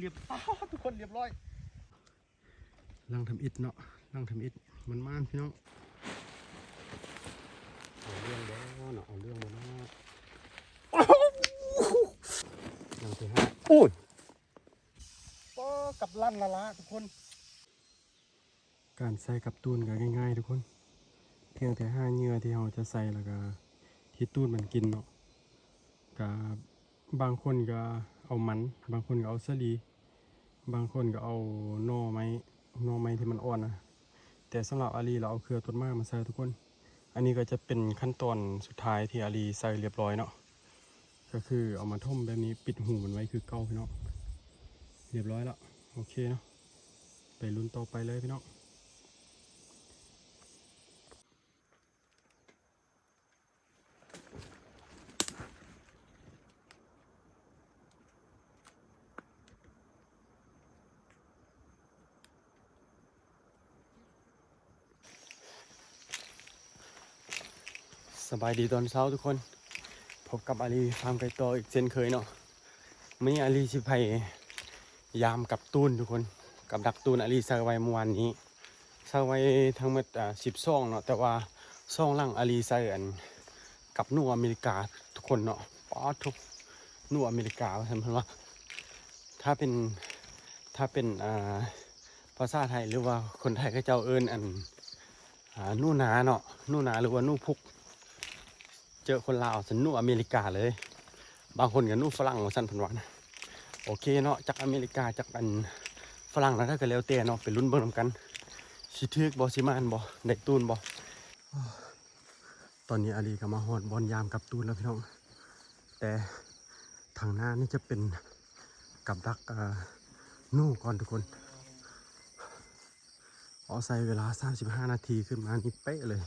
ລຽບ ອ້າວ ທຸກຄົນ ລຽບຮ້ອຍ. ຫຼັງທຳອິດເນາະ ຫຼັງທຳອິດ ມັນມານພີ່ນ້ອງ. ເອົາເລື່ອງບໍ່ເນາະ ເອົາເລື່ອງບໍ່ເນາະ. ຫຼັງທີຫ້າ ໂອ້ຍ ກໍກັບລັນລະລະທຸກຄົນ. ການໃສ່ກັບຕູນກໍງ່າຍໆທຸກຄົນ ພຽງແຕ່ຫາເຫຍື່ອທີ່ເຮົາຈະໃສ່ ແລ້ວກໍເຮັດຕູນມັນກິນເນາະ. ກໍບາງຄົນກໍເອົາມັນ ບາງຄົນກໍເອົາສາລີ ບາງຄົນກໍເອົາໜໍ່ໄມ້ ໜໍ່ໄມ້ທີ່ມັນອ່ອນນະ. ແຕ່ສຳລັບອາລີ ລາວເອົາເຄືອຕົ້ນໝາກມາໃສ່ທຸກຄົນ. ອັນນີ້ກໍຈະເປັນຂັ້ນຕອນສຸດທ້າຍທີ່ອາລີໃສ່ລຽບຮ້ອຍເນາະ. ກໍຄືເອົາມາຖົມແບບນີ້ ປິດຮູມັນໄວ້ຄືເກົ່າພີ່ນ້ອງ. ລຽບຮ້ອຍລະ ໂອເຄເນາະ. ໄປລຸ້ນຕໍ່ໄປເລີຍພີ່ນ້ອງ. ສະບາຍດີຕອນເຊົ້າທຸກຄົນ ພົບກັບອາລີຟາມໄກ່ຕໍ່ອີກເຊັ່ນເຄີຍເນາະ. ມື້ນີ້ອາລີຊິໄປຍາມກັບຕູນທຸກຄົນ ກັບດັກຕູນອາລີໃສ່ໄວ້ມື້ວານນີ້ ໃສ່ໄວ້ທັງໝົດ ອາ ສິບສອງເນາະ ແຕ່ວ່າສອງຫຼັງອາລີໃສ່ອັນກັບໜູອາເມລິກາທຸກຄົນເນາະ. ປາດໂທ້ ໜູອາເມລິກາວ່າຊັ້ນເພິ່ນວ່າ ຖ້າເປັນ ຖ້າເປັນ ອ່າ ພາສາໄທ ຫຼືວ່າຄົນໄທເຂົາເຈົ້າເອີ້ນອັນ ອ່າ ໜູນາເນາະ ໜູນາ ຫຼືວ່າໜູພຸກ. ເຈີຄົນລາວຊັ້ນ ໜູອາເມລິກາເລີຍ ບາງຄົນກໍໜູຝຣັ່ງວ່າຊັ້ນເພິ່ນວ່ານະ. ໂອເຄເນາະ ຈັກອາເມລິກາ ຈັກອັນຝຣັ່ງ ແນວໃດກໍແລ້ວແຕ່ເນາະ ໄປລຸ້ນເບິ່ງນຳກັນ ຊິຖືກບໍ່ ຊິໝານບໍ່ ໄດ້ຕູນບໍ່. ຕອນນີ້ອາລີກໍມາຮອດບ່ອນຍາມກັບຕູນແລ້ວພີ່ນ້ອງ ແຕ່ທາງໜ້ານີ້ຈະເປັນກັບດັກ ເອີ ໜູກ່ອນທຸກຄົນ. ເອົາໃຊ້ເວລາສາມສິບຫ້ານາທີ ຂຶ້ນມານີ້ເປະເລີຍ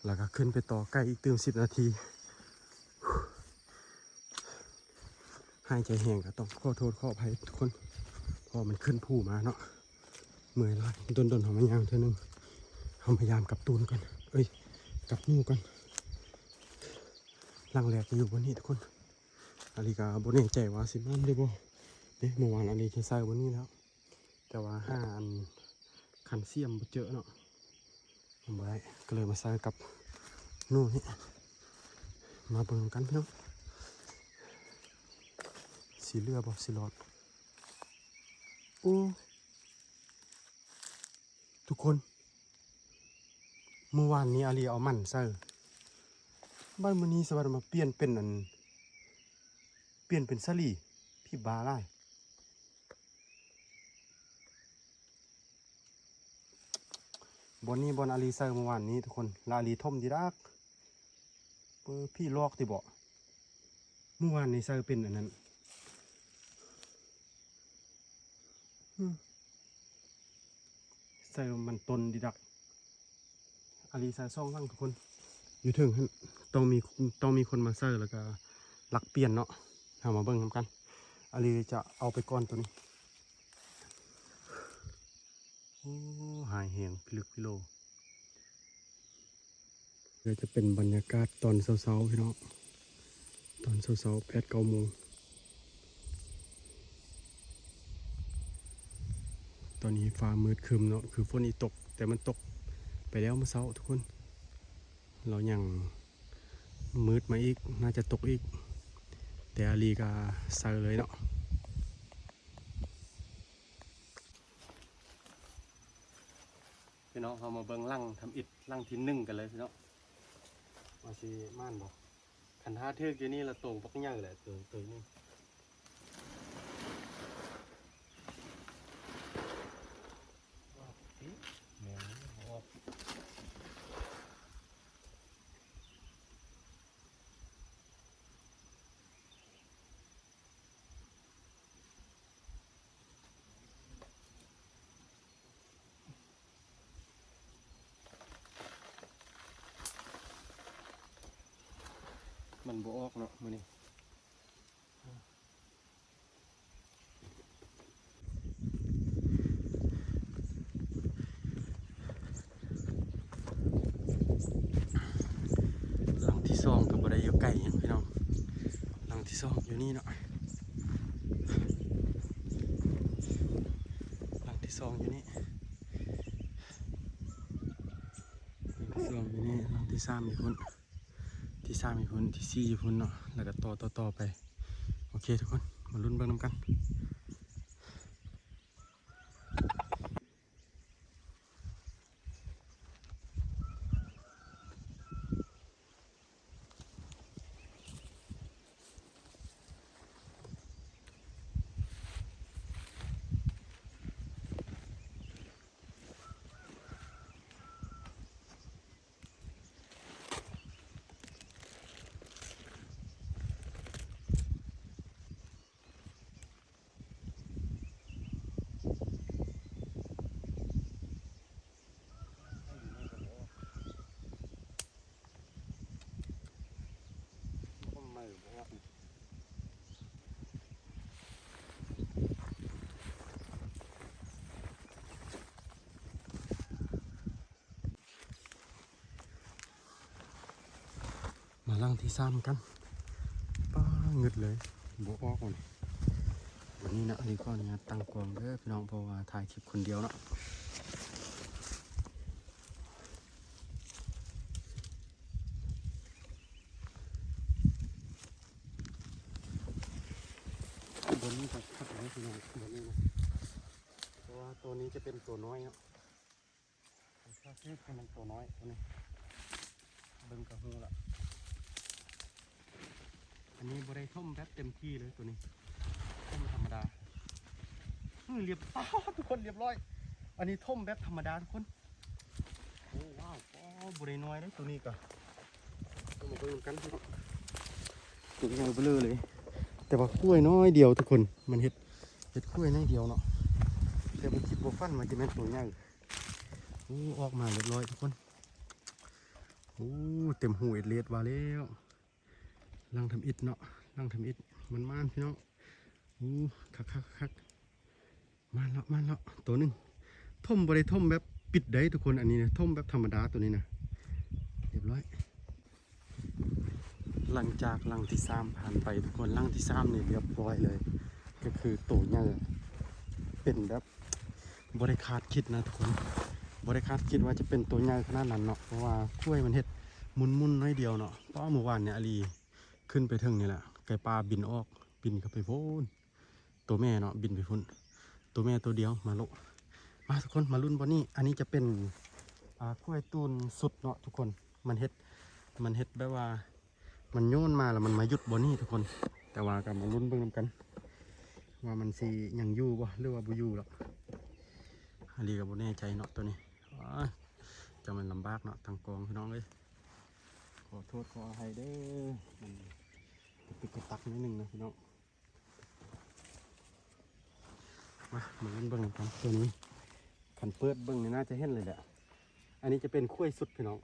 ແລ້ວກໍຂຶ້ນໄປຕໍ່ໄກ່ອີກຕື່ມສິບນາທີ. ຫາຍໃຈແຮງກໍຕ້ອງຂໍໂທດຂໍອະໄພທຸກຄົນ ເພາະວ່າມັນຂຶ້ນພູມາເນາະ ເມື່ອຍຫຼາຍ. ດົນໆເຮົາມາຍ່າງເທື່ອໜຶ່ງ ເຮົາມາຢາມກັບຕູນກ່ອນ ເອີຍ ກັບໜູກ່ອນ. ຫຼັງແລກກໍຢູ່ບ່ອນນີ້ທຸກຄົນ. ອາລີກໍບໍ່ແນ່ໃຈວ່າຊິໝານຫຼືບໍ່ເດ້ ເມື່ອວານອາລີຈະໃສ່ບ່ອນນີ້ແລ້ວ ແຕ່ວ່າຫາອັນຄັນຊຽມບໍ່ເຈີເນາະ ມັນບໍ່ໄດ້ ກໍເລີຍມາໃສ່ກັບໜູນີ້. ມາເບິ່ງນຳກັນພີ່ນ້ອງ ຊິເຫຼືອບໍ່ ຊິລອດ. ໂອ້ ທຸກຄົນ ມື້ວານນີ້ອາລີເອົາມັນໃສ່ ບັດມື້ນີ້ສະບັດມາປ່ຽນເປັນອັນ ປ່ຽນເປັນສາລີ ຜີບາຫຼາຍ. ບ່ອນນີ້ບ່ອນອາລີໃສ່ມື້ວານນີ້ທຸກຄົນ ລະອາລີຖົມດີດັກ ເປີ ຜີຫຼອກຕິບໍ ມື້ວານນີ້ໃສ່ເປັນອັນນັ້ນ ອືມ ໃສ່ມັນຕົ້ນດີດັກ. ອາລີໃສ່ສອງຫຼັງທຸກຄົນ ຢູ່ເທິງຫັ້ນ ຕ້ອງມີ ຕ້ອງມີຄົນມາໃສ່ ແລ້ວກະລັກປ່ຽນເນາະ. ເຮົາມາເບິ່ງນຳກັນ ອາລີຈະເອົາໄປກ່ອນໂຕນີ້. ໂອ້ ຫາຍແຮງພິລຶກພິໂລ. ກໍຈະເປັນບັນຍາກາດຕອນເຊົ້າໆ ພີ່ນ້ອງ ຕອນເຊົ້າໆ ແປດເກົ້າໂມງ. ຕອນນີ້ຟ້າມືດຄຶ້ມເນາະ ຄືຝົນອີຕົກ ແຕ່ມັນຕົກໄປແລ້ວມື້ເຊົ້າທຸກຄົນ ແລ້ວຍັງມືດມາອີກ ໜ້າຈະຕົກອີກ ແຕ່ອາລີກໍໃສ່ເລີຍເນາະ. ພີ່ນ້ອງ ເຮົາມາເບິ່ງຫຼັງທຳອິດ ຫຼັງທີໜຶ່ງກັນເລີຍພີ່ນ້ອງ ວ່າຊິໝານບໍ່. ຄັນຖ້າຖືກຢູ່ນີ້ລະໂຕບັກໃຫຍ່ແຫຼະ ໂຕ ໂຕນີ້. ແມ່ນບໍ່ອອກ. ມັນບໍ່ອອກເນາະມື້ນີ້. ຫຼັງທີສອງກໍບໍ່ໄດ້ຢູ່ໄກຫຍັງພີ່ນ້ອງ ຫຼັງທີສອງຢູ່ນີ້ເນາະ. ສອງຢູ່ນີ້ ສອງຢູ່ນີ້ ຫຼັງທີສາມຢູ່ພຸ້ນ ທີສາມຢູ່ພຸ້ນ ທີສີ່ຢູ່ພຸ້ນເນາະ ແລ້ວກໍຕໍ່ ຕໍ່ ຕໍ່ໄປ. ໂອເຄທຸກຄົນ ມາລຸ້ນເບິ່ງນຳກັນ. ມາຫຼັງທີສາມກັນ. ປ້າ ງຶດເລີຍ ບໍ່ອອກ ວັນນີ້ນະ. ອັນນີ້ຂໍອະນຸຍາດຕັ້ງກ້ອງເດີພີ່ນ້ອງ ເພາະວ່າຖ່າຍຄລິບຄົນດຽວເນາະ. ບ່ອນນີ້ກໍຄັກເລີຍພີ່ນ້ອງ ບ່ອນນີ້ນະ ເພາະວ່າໂຕນີ້ຈະເປັນໂຕນ້ອຍເນາະ. ຄັກເລີຍ ຄືມັນໂຕນ້ອຍໂຕນີ້ ເບິ່ງກໍຮູ້ລະ. ອັນນີ້ບໍ່ໄດ້ຖົມແບບເຕັມທີ່ເລີຍໂຕນີ້ ຖົມທຳມະດາ. ເອີ ລຽບ ອ້າວ ທຸກຄົນ ລຽບຮ້ອຍ. ອັນນີ້ຖົມແບບທຳມະດາທຸກຄົນ. ໂອ້ ວ້າວ ໂອ້ ບໍ່ໄດ້ນ້ອຍເດ້ໂຕນີ້ກະ. ເບິ່ງນຳກັນ ໂຕໃຫຍ່ເບີເລີເລີຍ ແຕ່ວ່າຂ້ວຍນ້ອຍດຽວທຸກຄົນ. ມັນເຮັດ ເຮັດຂ້ວຍນ້ອຍດຽວເນາະ ແຕ່ບໍ່ຄິດບໍ່ຝັນວ່າຈະແມ່ນໂຕໃຫຍ່. ໂອ້ ອອກມາລຽບຮ້ອຍທຸກຄົນ. ໂອ້ ເຕັມຫູເອັດເລດວ່າແລ້ວ. ຫຼັງທຳອິດເນາະ ຫຼັງທຳອິດ ມັນມານພີ່ນ້ອງ. ໂອ້ ຄັກໆໆໆ ມາແລ້ວ ມາແລ້ວ ໂຕໜຶ່ງ. ຖົມບໍ່ໄດ້ຖົມແບບປິດໄດ້ທຸກຄົນ ອັນນີ້ນະ ຖົມແບບທຳມະດາໂຕນີ້ນະ. ລຽບຮ້ອຍ. ຫຼັງຈາກຫຼັງທີສາມຜ່ານໄປທຸກຄົນ ຫຼັງທີສາມນີ້ລຽບຮ້ອຍເລີຍ ກໍຄືໂຕໃຫຍ່ ເປັນແບບບໍ່ໄດ້ຄາດຄິດນະທຸກຄົນ ບໍ່ໄດ້ຄາດຄິດວ່າຈະເປັນໂຕໃຫຍ່ຂະໜາດນັ້ນເນາະ ເພາະວ່າຂ້ວຍມັນເຮັດໝຸ່ນໆໜ້ອຍດຽວເນາະ. ເພາະວ່າມື້ວານນີ້ອາລີຂຶ້ນໄປເທິງນີ້ແຫຼະ ໄກ່ປ່າບິນອອກ ບິນເຂົ້າໄປພຸ້ນ. ໂຕແມ່ເນາະ ບິນໄປພຸ້ນ ໂຕແມ່ໂຕດຽວ. ມາໂລະ ມາທຸກຄົນ ມາລຸ້ນບ່ອນນີ້. ອັນນີ້ຈະເປັນ ອ່າ ຂ້ວຍຕູນສຸດເນາະທຸກຄົນ. ມັນເຮັດ ມັນເຮັດແບບວ່າ ມັນໂຍນມາແລ້ວມັນມາຢຸດບ່ອນນີ້ທຸກຄົນ. ແຕ່ວ່າກໍມາລຸ້ນເບິ່ງນຳກັນ ວ່າມັນຊິຍັງຢູ່ບໍ່ ຫຼືວ່າບໍ່ຢູ່ແລ້ວ. ອາລີກໍບໍ່ແນ່ໃຈເນາະໂຕນີ້. ອ້າຍ ຈັ່ງມັນລຳບາກເນາະ ຕັ້ງກ້ອງພີ່ນ້ອງເອີຍ. ຂໍໂທດຂໍອະໄພເດີ ມັນກະຕຶກກະຕັກໜ້ອຍໜຶ່ງນະພີ່ນ້ອງ. ມາ ມາເບິ່ງນຳກັນໂຕນີ້ ຄັນເປີດເບິ່ງນີ້ໜ້າຈະເຫັນເລີຍແຫຼະ. ອັນນີ້ຈະເປັນຂ້ວຍສຸດພີ່ນ້ອງ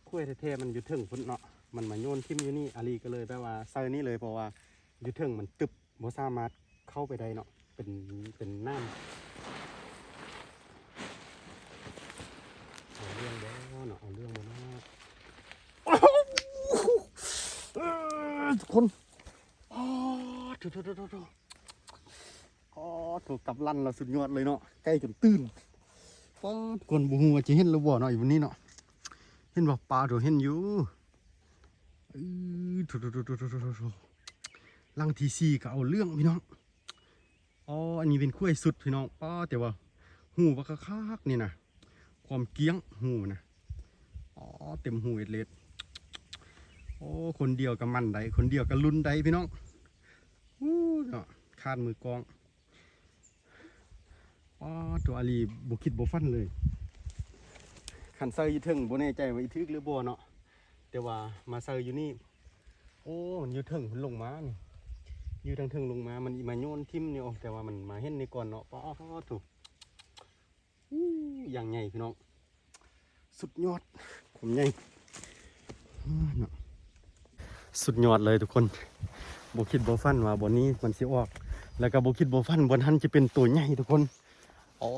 ຂ້ວຍແທ້ໆມັນຢູ່ເທິງພຸ້ນເນາະ ມັນມາໂຍນຖິ້ມຢູ່ນີ້. ອາລີກໍເລີຍແບບວ່າໃສ່ນີ້ເລີຍ ເພາະວ່າຢູ່ເທິງມັນຕຶບ ບໍ່ສາມາດເຂົ້າໄປໄດ້ເນາະ ເປັນ ເປັນນ້ຳ. ເອົາເລື່ອງບໍ່ເນາະ ເອົາເລື່ອງບໍ່ເນາະ ເອີ ທຸກຄົນ. ອໍ ໂຖໆໆໆ ອໍ ໂຖ ກັບລັນລະສຸດຍອດເລີຍເນາະ ໃກ້ຈົນຕື່ນ. ປ້າ ທຸກຄົນ ບໍ່ຮູ້ວ່າຈະເຫັນຫຼືບໍ່ເນາະ ຢູ່ນີ້ເນາະ ເຫັນບໍ່? ປ້າ ໂຖ ເຫັນຢູ່. ເອີ ໂຖໆໆໆ ຫຼັງທີສີ່ກໍເອົາເລື່ອງພີ່ນ້ອງ. ອໍ ອັນນີ້ເປັນຂ້ວຍສຸດພີ່ນ້ອງ. ປ້າ ແຕ່ວ່າຫູບັກຄັກໆນີ້ນະ ຄວາມກ້ຽງຫູນະ. ອໍ ເຕັມຫູເອັດເລດ. ໂອ້ ຄົນດຽວກໍໝັ້ນໄດ້ ຄົນດຽວກໍລຸ້ນໄດ້ພີ່ນ້ອງ. ອູ້ເນາະ ຂາດມືກ້ອງ. ອໍ ໂຕອາລີບໍ່ຄິດບໍ່ຝັນເລີຍ. ຄັນໃສ່ຢູ່ເທິງບໍ່ແນ່ໃຈວ່າຊິຖືກຫຼືບໍ່ເນາະ ແຕ່ວ່າມາໃສ່ຢູ່ນີ້ ໂອ້ ມັນຢູ່ເທິງພຸ້ນລົງມານີ້ ຢູ່ທາງເທິງລົງມາ ມັນມາໂຍນຖິ້ມນີ້. ໂອ້ ແຕ່ວ່າມັນມາເຫັນນີ້ກ່ອນເນາະ. ປາໂທ້ ອູ້ ຢ່າງໃຫຍ່ພີ່ນ້ອງ ສຸດຍອດ ຄວາມໃຫຍ່ ເນາະ ສຸດຍອດເລີຍທຸກຄົນ. ບໍ່ຄິດບໍ່ຝັນວ່າບ່ອນນີ້ມັນຊິອອກ ແລ້ວກໍບໍ່ຄິດບໍ່ຝັນບ່ອນຫັ້ນຈະເປັນໂຕໃຫຍ່ທຸກຄົນ. ອໍ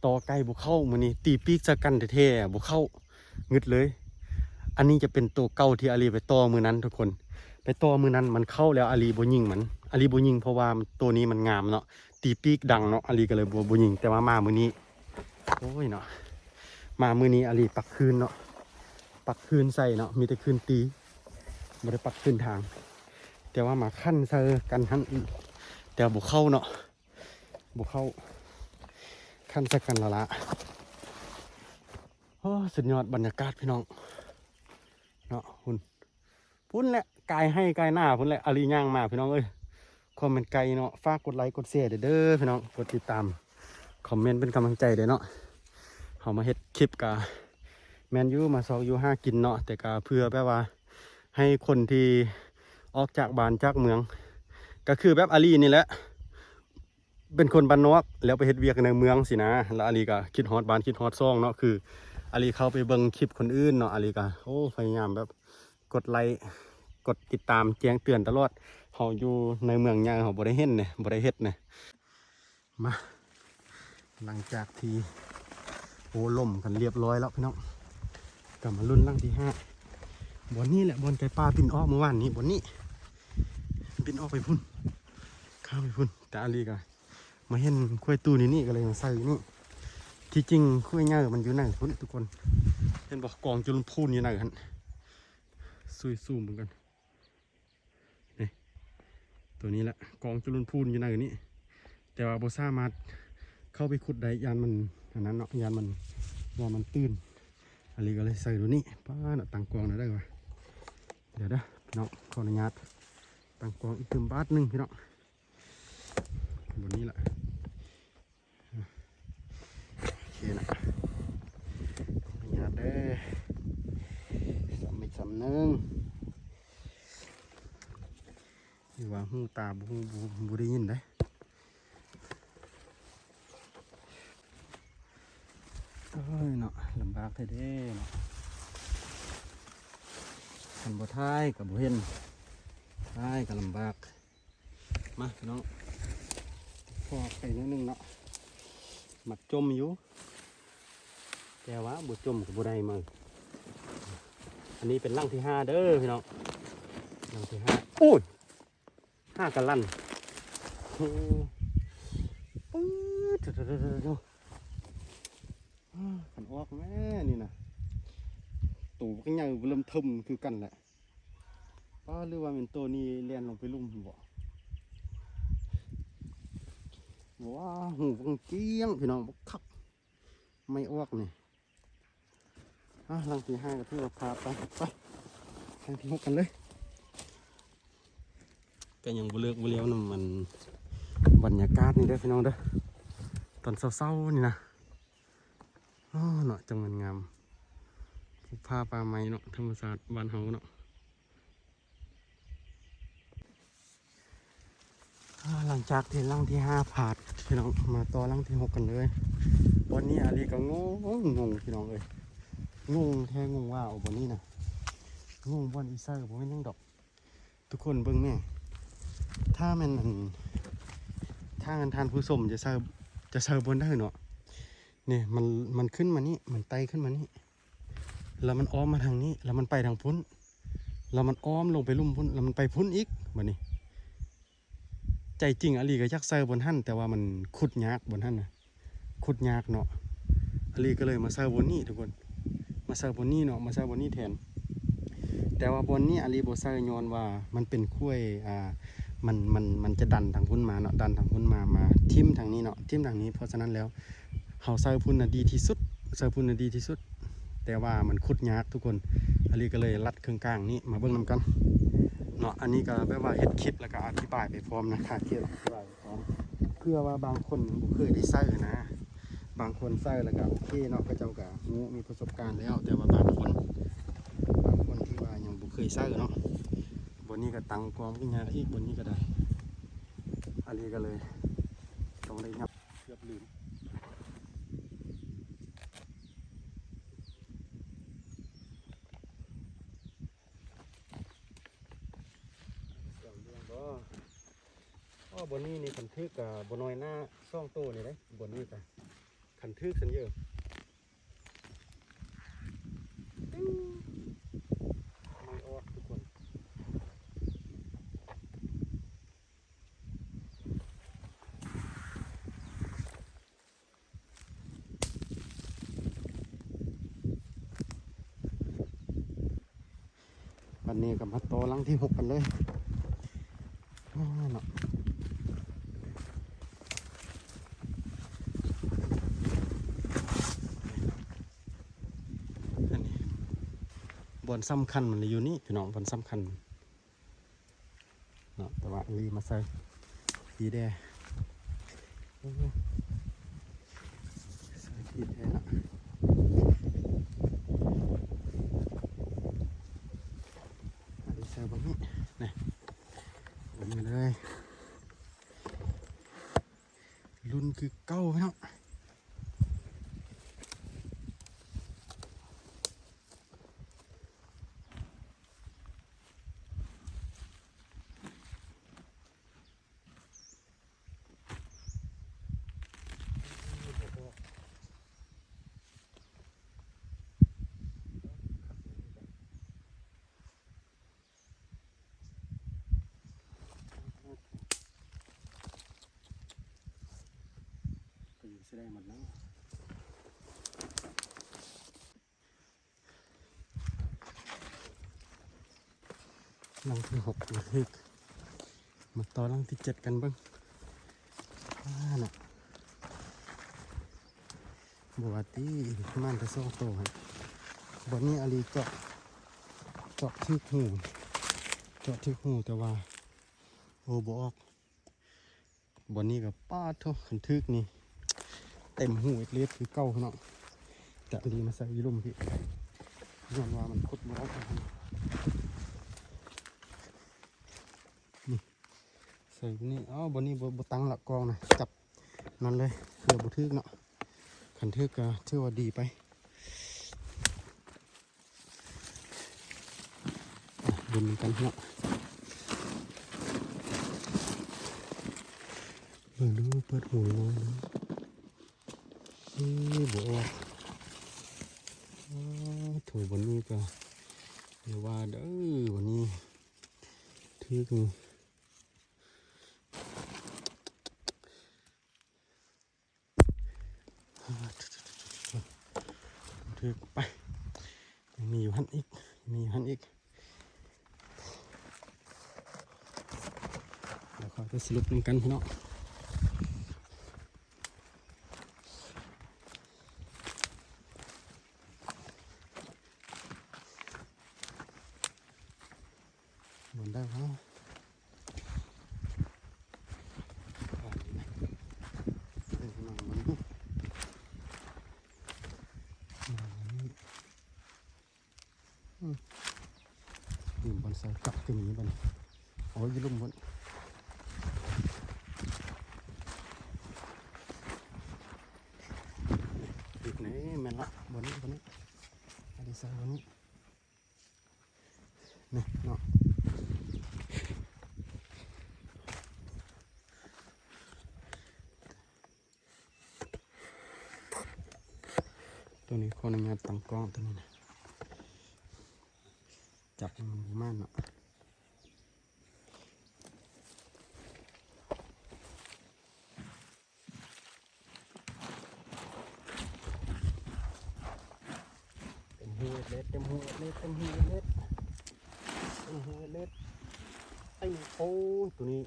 ຕໍ່ໄກ່ບໍ່ເຂົ້າ ມື້ນີ້ຕີປີກໃສ່ກັນແທ້ໆ ບໍ່ເຂົ້າ ງຶດເລີຍ. ອັນນີ້ຈະເປັນໂຕເກົ່າທີ່ອາລີໄປຕໍ່ມື້ນັ້ນທຸກຄົນ ໄປຕໍ່ມື້ນັ້ນມັນເຂົ້າແລ້ວ ອາລີບໍ່ຍິງມັນ ອາລີບໍ່ຍິງ ເພາະວ່າໂຕນີ້ມັນງາມເນາະ. ຕີປີກດັງເນາະ ອາລີກໍເລີຍບໍ່ ບໍ່ຍິງ. ແຕ່ວ່າມາມື້ນີ້ ໂອ້ຍເນາະ ມາມື້ນີ້ອາລີປັກຄືນເນາະ ປັກຄືນໃສ່ເນາະ ມີແຕ່ຄືນຕີ ບໍ່ໄດ້ປັກຄືນທາງ. ແຕ່ວ່າມາຂັນໃສ່ກັນຫັ້ນ ແຕ່ບໍ່ເຂົ້າເນາະ ບໍ່ເຂົ້າ ຂັນໃສ່ກັນລະລະ. ໂອ້ ສຸດຍອດບັນຍາກາດພີ່ນ້ອງເນາະ. ພຸ້ນ ພຸ້ນແຫຼະ ກາຍໄຮ່ກາຍນາພຸ້ນແຫຼະ ອາລີຍ່າງມາພີ່ນ້ອງເອີຍ. ຄວາມແມ່ນໄກເນາະ ຝາກກົດໄລກົດແຊເດີພີ່ນ້ອງ ກົດຕິດຕາມ ຄອມເມັນເປັນກຳລັງໃຈເດີເນາະ. ເຮົາມາເຮັດຄລິບກະແມ່ນຢູ່ ມາຊອກຢູ່ຫາກິນເນາະ ແຕ່ກະເພື່ອແບບວ່າໃຫ້ຄົນທີ່ອອກຈາກບ້ານຈາກເມືອງ ກະຄືແບບອາລີນີ້ແຫຼະ ເປັນຄົນບ້ານນອກ ແລ້ວໄປເຮັດວຽກໃນເມືອງຊີ້ນະ ແລ້ວອາລີກໍຄິດຮອດບ້ານຄິດຮອດຊ່ອງເນາະ. ຄືອາລີເຂົ້າໄປເບິ່ງຄລິບຄົນອື່ນເນາະ ອາລີກໍ ໂອ້ ພະຍາຍາມແບບກົດໄລ ກົດຕິດຕາມ ແຈ້ງເຕືອນຕະຫຼອດ. ເຮົາຢູ່ໃນເມືອງໃຫຍ່ ເຮົາບໍ່ໄດ້ເຫັນເດ້ ບໍ່ໄດ້ເຮັດເດ້. ມາ ຫຼັງຈາກທີ່ໂອ້ລົມກັນລຽບຮ້ອຍແລ້ວພີ່ນ້ອງ ກໍມາລຸ້ນຫຼັງທີຫ້າ. ບ່ອນນີ້ແຫຼະ ບ່ອນໄກ່ປ່າບິນອອກມື້ວານນີ້ ບ່ອນນີ້ ບິນອອກໄປພຸ້ນ ຂ້າມໄປພຸ້ນ. ແຕ່ອາລີກໍມາເຫັນຂ້ວຍຕູ້ນີ້ ນີ້ກໍເລີຍມາໃສ່ຢູ່ນີ້. ທີ່ຈິງຂ້ວຍໃຫຍ່ມັນຢູ່ໃນພຸ້ນທຸກຄົນ ເຫັນບໍ່ ກອງຈຸລຸນພູນຢູ່ໃນຫັ້ນ. ຊຸຍຊູມເບິ່ງກັນ ນີ້ ຕົວນີ້ແຫຼະ ກອງຈຸລຸນພູນຢູ່ໃນນີ້ ແຕ່ວ່າບໍ່ສາມາດເຂົ້າໄປຂຸດໄດ້ ຢ້ານມັນອັນນັ້ນເນາະ ຢ້ານມັນ ຢ້ານມັນຕື່ນ. ອາລີກໍເລີຍໃສ່ຕົວນີ້. ປ້າເນາະ ຕັ້ງກ້ອງນະໄດ້ວະ ດຽວເດີພີ່ນ້ອງ ຂໍອະນຸຍາດຕັ້ງກ້ອງອີກຕື່ມບາດໜຶ່ງພີ່ນ້ອງ. ບ່ອນນີ້ລະ ໂອເຄນະ ຂໍອະນຸຍາດເດີ ສ່ຳອີກສ່ຳໜຶ່ງ. ຫຼືວ່າຫູຕາບໍ່ຮູ້ ບໍ່ ບໍ່ໄດ້ຍິນເດ້. ໂອ້ຍເນາະ ລຳບາກແທ້ເດ້ເນາະ ຄັນບໍ່ຖ່າຍກໍບໍ່ເຫັນ ຖ່າຍກໍລຳບາກ. ມາພີ່ນ້ອງ ພໍໄປໜ້ອຍໜຶ່ງເນາະ ມັກຈົ່ມຢູ່ ແຕ່ວ່າບໍ່ຈົ່ມກໍບໍ່ໄດ້ມັງ. ອັນນີ້ເປັນຫຼັງທີຫ້າເດີພີ່ນ້ອງ ຫຼັງທີຫ້າ. ໂອ້ຍ ຫ້າກະລັນ ໂອ້ ປຶດ ໂທ້ໆໆໆ ຄັນອອກແມ່ນີ້ນະ ໂຕບັກໃຫຍ່ເລີ່ມເທິ່ມຄືກັນແຫຼະ. ປ້າ ຫຼືວ່າແມ່ນໂຕນີ້ແລ່ນລົງໄປລຸ່ມພຸ້ນບໍ? ວ້າ ຫູບັກກ້ຽງພີ່ນ້ອງ ບັກຄັກ ໄມ້ອອກນີ້. ອ່າ ຫຼັງທີຫ້າກໍຖືວ່າຜ່ານໄປ ໄປ ຫຼັງທີຫົກກັນເລີຍ. ກໍຍັງບໍ່ເລີກບໍ່ລຽວນຳມັນ ບັນຍາກາດນີ້ເດີພີ່ນ້ອງເດີ ຕອນເຊົ້າໆນີ້ນະ. ອໍ ເນາະ ຈັ່ງມັນງາມ ພູຜາປ່າໄມ້ເນາະ ທຳມະຊາດບ້ານເຮົາເນາະ. ອ່າ ຫຼັງຈາກທີ່ຫຼັງທີຫ້າຜ່ານ ພີ່ນ້ອງ ມາຕໍ່ຫຼັງທີຫົກກັນເລີຍ. ບ່ອນນີ້ອາລີກໍງົງ ງົງພີ່ນ້ອງເອີຍ ງົງແທ້ງົງວ່າ ເອົາ ບ່ອນນີ້ນະ ງົງບ່ອນອີ່ໃສ ບໍ່ແມ່ນຫຍັງດອກ. ທຸກຄົນເບິ່ງແມ້ ຖ້າແມ່ນອັນ ຖ້າແມ່ນທ່ານຜູ້ຊົມຈະໃສ່ ຈະໃສ່ບ່ອນໃດເນາະ. ນີ້ ມັນ ມັນຂຶ້ນມານີ້ ມັນໄຕ່ຂຶ້ນມານີ້ ແລ້ວມັນອ້ອມມາທາງນີ້ ແລ້ວມັນໄປທາງພຸ້ນ ແລ້ວມັນອ້ອມລົງໄປລຸ່ມພຸ້ນ ແລ້ວມັນໄປພຸ້ນອີກ. ບາດນີ້ ໃຈຈິງອາລີກໍຢາກໃສ່ບ່ອນຫັ້ນ ແຕ່ວ່າມັນຂຸດຍາກບ່ອນຫັ້ນນະ ຂຸດຍາກເນາະ. ອາລີກໍເລີຍມາໃສ່ບ່ອນນີ້ທຸກຄົນ ມາໃສ່ບ່ອນນີ້ເນາະ ມາໃສ່ບ່ອນນີ້ແທນ. ແຕ່ວ່າບ່ອນນີ້ອາລີບໍ່ໃສ່ ຍ້ອນວ່າມັນເປັນຂ້ວຍ ອ່າ ມັນ ມັນ ມັນຈະດັນທາງພຸ້ນມາເນາະ ດັນທາງພຸ້ນມາ ມາຖິ້ມທາງນີ້ເນາະ ຖິ້ມທາງນີ້. ເພາະສະນັ້ນແລ້ວ ເຮົາໃສ່ພຸ້ນນະດີທີ່ສຸດ ໃສ່ພຸ້ນນະດີທີ່ສຸດ ແຕ່ວ່າມັນຂຸດຍາກທຸກຄົນ. ອາລີກໍເລີຍລັດເຄິ່ງກາງນີ້ ມາເບິ່ງນຳກັນເນາະ. ອັນນີ້ກໍແບບວ່າເຮັດຄລິບ ແລ້ວກໍອະທິບາຍໄປພ້ອມນະ ຖ່າຍຄລິບອະທິບາຍໄປພ້ອມ ເພື່ອວ່າບາງຄົນຍັງບໍ່ເຄີຍໄດ້ໃສ່ນະ ບາງຄົນໃສ່ແລ້ວກໍໂອເຄເນາະ ເຂົາເຈົ້າກໍຮູ້ ມີປະສົບການແລ້ວ. ແຕ່ວ່າບາງຄົນ ບາງຄົນທີ່ວ່າຍັງບໍ່ເຄີຍໃສ່ເນາະ ບ່ອນນີ້ກໍຕັ້ງກ້ອງຍາກອີກ ບ່ອນນີ້ກໍໄດ້. ອາລີກໍເລີຍຕ້ອງໄດ້ຫຍັບ ເກືອບລືມ. ສຽງເລື່ອງບໍ່? ອໍ ບ່ອນນີ້ນີ້ ຄັນຖືກກະບໍ່ນ້ອຍໜ້າສອງໂຕນີ້ເດ້ ບ່ອນນີ້ກະ ຄັນຖືກຊັ້ນເອີ. ໄມ້ອອກທຸກຄົນ. ບັດນີ້ກໍມາຕໍ່ຫຼັງທີຫົກກັນເລີຍ. ອ້າ ເນາະ ອັນນີ້ບ່ອນສຳຄັນມັນຢູ່ນີ້ພີ່ນ້ອງ, ບ່ອນສຳຄັນ ເນາະ, ແຕ່ວ່າອັນນີ້ມາໃສ່ພີແດ່ ໂອ້ ໃສ່ພີແດ່ເນາະ. ອັນນີ້ໃສ່ບ່ອນນີ້ນະ ເບິ່ງເລີຍ ລຸ້ນຄືເກົ່າເນາະ. ກໍຢູ່ຊິໄດ້ໝົດເນາະ. ຫຼັງທີຫົກ ຫຼັງທີ ມາຕໍ່ຫຼັງທີເຈັດກັນເບິ່ງ. ອ້າ ເນາະ ບໍ່ວ່າຕິ ປະມານແຕ່ສອງໂຕຫັ້ນ. ບ່ອນນີ້ອາລີເຈາະ ເຈາະຖືກຮູ ເຈາະຖືກຮູ ແຕ່ວ່າ ໂອ້ ບໍ່ອອກ. ບ່ອນນີ້ກໍ ປາດໂທ້ ຄັນຖືກນີ້ເຕັມຮູເອັດເລດຄືເກົ່າເນາະ, ຈະລີມາໃສ່ຢູ່ລຸ່ມພີ້ ຍ້ອນວ່າມັນຂຸດບໍ່ໄດ້. ນີ້ ໃສ່ນີ້ ອ້າວ ບ່ອນນີ້ບໍ່ ບໍ່ຕັ້ງລະ ກ້ອງນະ ຈັບນັ້ນເລີຍ ເພື່ອບໍ່ຖືກເນາະ, ຄັນຖືກກໍຖືວ່າດີໄປ. ລຸ້ນນຳກັນເນາະ ເບິ່ງດູ ເປີດຮູນ້ອຍໆ ເອີ ບໍ່ອອກ. ໂອ້ ໂຖ ບ່ອນນີ້ກໍຢ່າວ່າເດີ ບ່ອນນີ້ຖືກນີ້. ຖືກໄປ ຍັງມີຢູ່ຫັ້ນອີກ ມີຢູ່ຫັ້ນອີກ. ດຽວຂ້ອຍໄປສະຫຼຸບນຳກັນພີ່ນ້ອງ. ບໍ່ໄດ້ຫວາ ອືມ ລືມບ່ອນໃສ່ກັບ ຕົງນີ້ບັດນີ້ ເອົາຢູ່ລຸ່ມພຸ້ນ ອີກແນ່ ແມ່ນລະ ບ່ອນນີ້ ບ່ອນນີ້ ອັນນີ້ໃສ່ບ່ອນນີ້. ນີ້ເນາະ ຕົວນີ້ຂໍອະນຸຍາດຕັ້ງກ້ອງຕົວນີ້ນະ ຈັບໃຫ້ມັນປະມານເນາະ. ເຕັມຮູເອັດເລດ ເຕັມຮູເອັດເລດ ເຕັມຮູເອັດເລດ ເຕັມຮູເອັດເລດ ເຕັມ ໂອ້ຍ ຕົວນີ້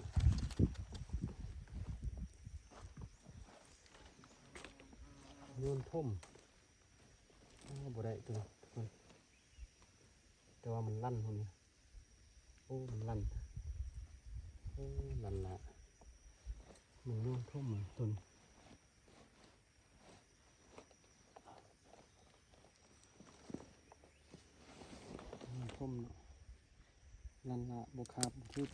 ໂຍນຖົມ ໂອ້ ບໍ່ໄດ້ຕົວນີ້ ແຕ່ວ່າມັນລັ່ນພຸ້ນນີ້ ໂອ້ ມັນລັ່ນ ໂອ້ ລັ່ນລະ ມັນໂຍນຖົມຕົວນີ້ ໂຍນຖົມເນາະ ລັ່ນລະ ບໍ່ຄາບ ບໍ່ຖືກ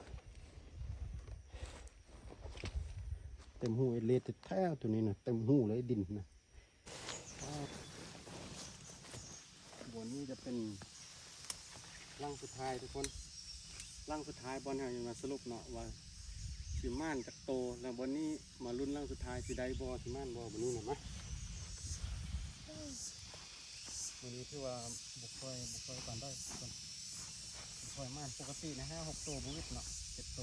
ເຕັມຮູເອັດເລດແທ້ໆ ຕົວນີ້ນະ ເຕັມຮູເລີຍ ດິນນະ. ບ່ອນນີ້ຈະເປັນຫຼັງສຸດທ້າຍທຸກຄົນ ຫຼັງສຸດທ້າຍ ບ່ອນເຮົາຈະມາສະຫຼຸບເນາະວ່າຊິໝານຈັກໂຕ ແລ້ວບ່ອນນີ້ມາລຸ້ນຫຼັງສຸດທ້າຍຊິໄດ້ບໍ່ ຊິໝານບໍ່ ບ່ອນນີ້ນະ ມາ ມື້ນີ້ຖືວ່າບໍ່ຄ່ອຍ ບໍ່ຄ່ອຍປານໃດທຸກຄົນ ບໍ່ຄ່ອຍໝານ ປົກກະຕິນະ ຫ້າຫົກໂຕບໍ່ຫວິດເນາະ ເຈັດໂຕ.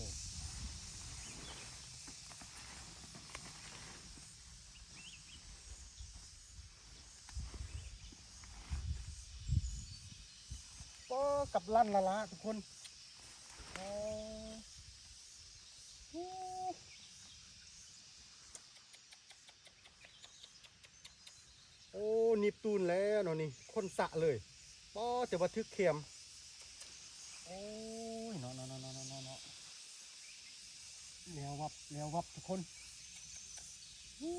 ປາດ ກັບລັນລະລະທຸກຄົນ. ໂອ້ ໂອ້ ໜີບຕູນແລ້ວເນາະນີ້ ຄົນສະເລີຍ. ປໍ ແຕ່ວ່າຖືກແຄມ. ໂອ້ຍ ເນາະ ເນາະ ເນາະ ເນາະ ເນາະ ເນາະ ແລ້ວວັບ ແລ້ວວັບທຸກຄົນ. ໂອ້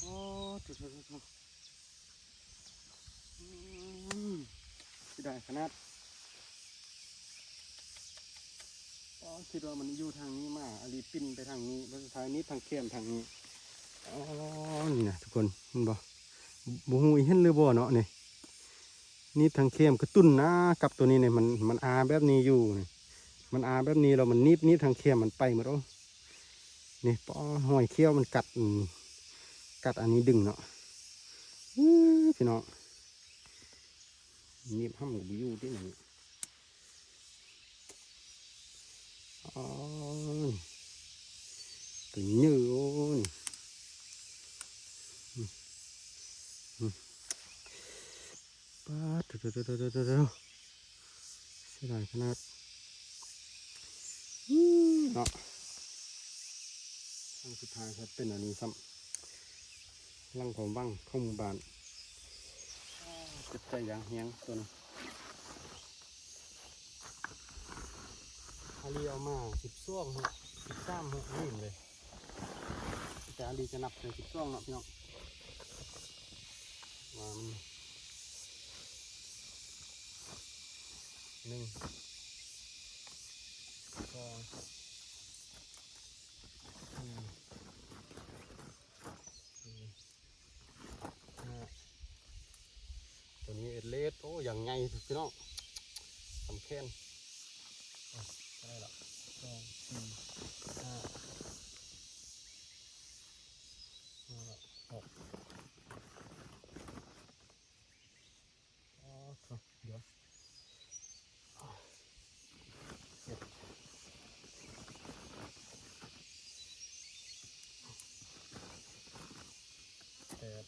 ໂອ້ ໂທ້ ໂທ້ ໂທ້ ໂທ້. ອືມ ເສຍດາຍຂະໜາດ. ອໍ ຄິດວ່າມັນຢູ່ທາງນີ້ມາ ອາລີປິ່ນໄປທາງນີ້ ແລ້ວສຸດທ້າຍໜີບທາງແຄມທາງນີ້. ອໍ ນີ້ນະທຸກຄົນ ເຫັນບໍ່? ບໍ່ຮູ້ອີເຫັນຫຼືບໍ່ເນາະນີ້ ໜີບທາງແຄມກະຕຸນນະ. ກັບໂຕນີ້ນີ້ ມັນ ມັນອາແບບນີ້ຢູ່ນີ້ ມັນອາແບບນີ້ແລ້ວມັນໜີບ ໜີບທາງແຄມມັນໄປໝົດ. ໂອ້ ນີ້ ປອ ຮອຍຂ້ຽວມັນກັດ ອືມ ກັດອັນນີ້ດຶງເນາະ. ອື ພີ່ນ້ອງ ໜີບຫ້ຳກະບໍ່ຢູ່ຕິນີ້. ອໍ ໂຕໃຫຍ່ ໂອ້ ນີ້ ອືມ ອືມ. ປາດ ໂທ້ ເສຍດາຍຂະໜາດ. ອືມ ເນາະ ຄັ້ງສຸດທ້າຍກະເປັນອັນນີ້ຊ້ຳ ຫຼັງຄວາມຫວັງຂອງໝູ່ບ້ານ. ເຈັບໃຈຢ່າງແຮງໂຕນີ້. ອາລີເອົາມາສິບສອງເນາະ ສິບສາມເນາະ ລືມເລີຍ. ແຕ່ອາລີຈະນັບແຕ່ສິບສອງເນາະພີ່ນ້ອງ ວ່າມັນ ໜຶ່ງ ສອງ ສີ່ ສີ່ ຫ້າ. ໂຕນີ້ເອັດເລດ ໂອ້ ຢ່າງໃຫຍ່ພີ່ນ້ອງ ສຳແຂນ. ເອົາ ເທົ່າໃດລະ ສອງ ສີ່ ຫ້າ ຫ້າ ຫົກ. ອໍ ໂທ້ ດຽວ ເຈັດ ແປດ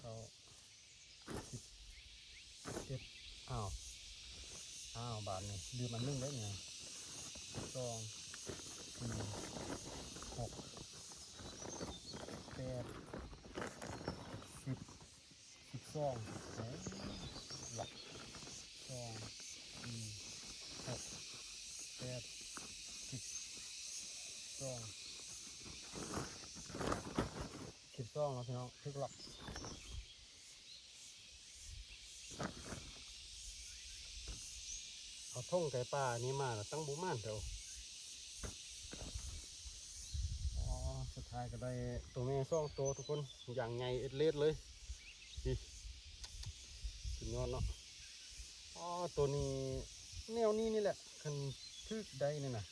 ເກົ້າ ສິບ ສິບເອັດ. ອ້າວ ອ້າວ ບາດນີ້ລືມອັນໜຶ່ງເດ້ນີ້ ສອງ ສີ່ ຫົກ ແປດ ສິບ ສິບສອງ. ເອີ ລະ ສອງ ສີ່ ຫົກ ແປດ ສິບສອງ ສິບສອງເນາະພີ່ນ້ອງ ຖືກລັກ. ເອົາຖົງໄກ່ປ່ານີ້ມາລະຕັ້ງບໍ່ໝານເດີ. ອໍ ສຸດທ້າຍກະໄດ້ໂຕແມ່ສອງໂຕທຸກຄົນ ຢ່າງໃຫຍ່ເອັດເລດເລີຍ. ນີ້ ສຸດຍອດເນາະ. ອໍ ໂຕນີ້ ແນວນີ້ນີ້ແຫຼະ ຄັນຖືກໄດ້ນີ້ນະ.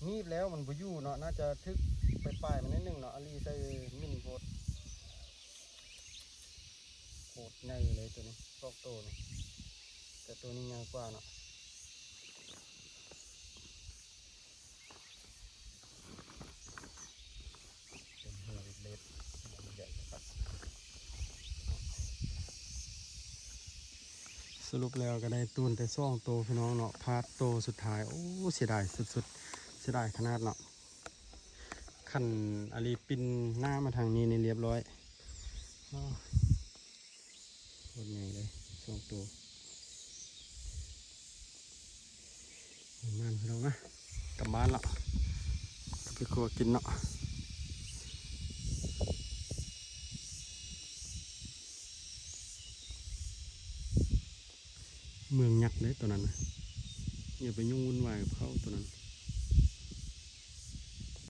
ໜີບແລ້ວມັນບໍ່ຢູ່ເນາະ ໜ້າຈະຖືກປາຍໆມັນໜ້ອຍໜຶ່ງເນາະ. ອາລີໃສ່ໝິ່ນໂພດ ໂຄດໃຫຍ່ເລີຍໂຕນີ້ ສອງໂຕນີ້ ແຕ່ໂຕນີ້ໃຫຍ່ກວ່າເນາະ. ເປັນເຫື່ອເລັກໆ ໃຫຍ່ຄັກ. ສະຫຼຸບແລ້ວກະໄດ້ຕູນແຕ່ສອງໂຕພີ່ນ້ອງເນາະ ພາດໂຕສຸດທ້າຍ. ໂອ້ ເສຍດາຍສຸດໆ ເສຍດາຍຂະໜາດເນາະ. ຄັນອາລີປິ່ນໜ້າມາທາງນີ້ນີ້ລຽບຮ້ອຍ. ໂອ້ ໂຄດໃຫຍ່ເລີຍ ສອງໂຕ. ປະມານພີ່ນ້ອງນະ ກັບບ້ານລະ ໄປຄົວກິນເນາະ. ເມືອງຍັກເດ້ໂຕນັ້ນນະ ຢ່າໄປຫຍຸ້ງວຸ່ນວາຍກັບເຂົາໂຕນັ້ນ.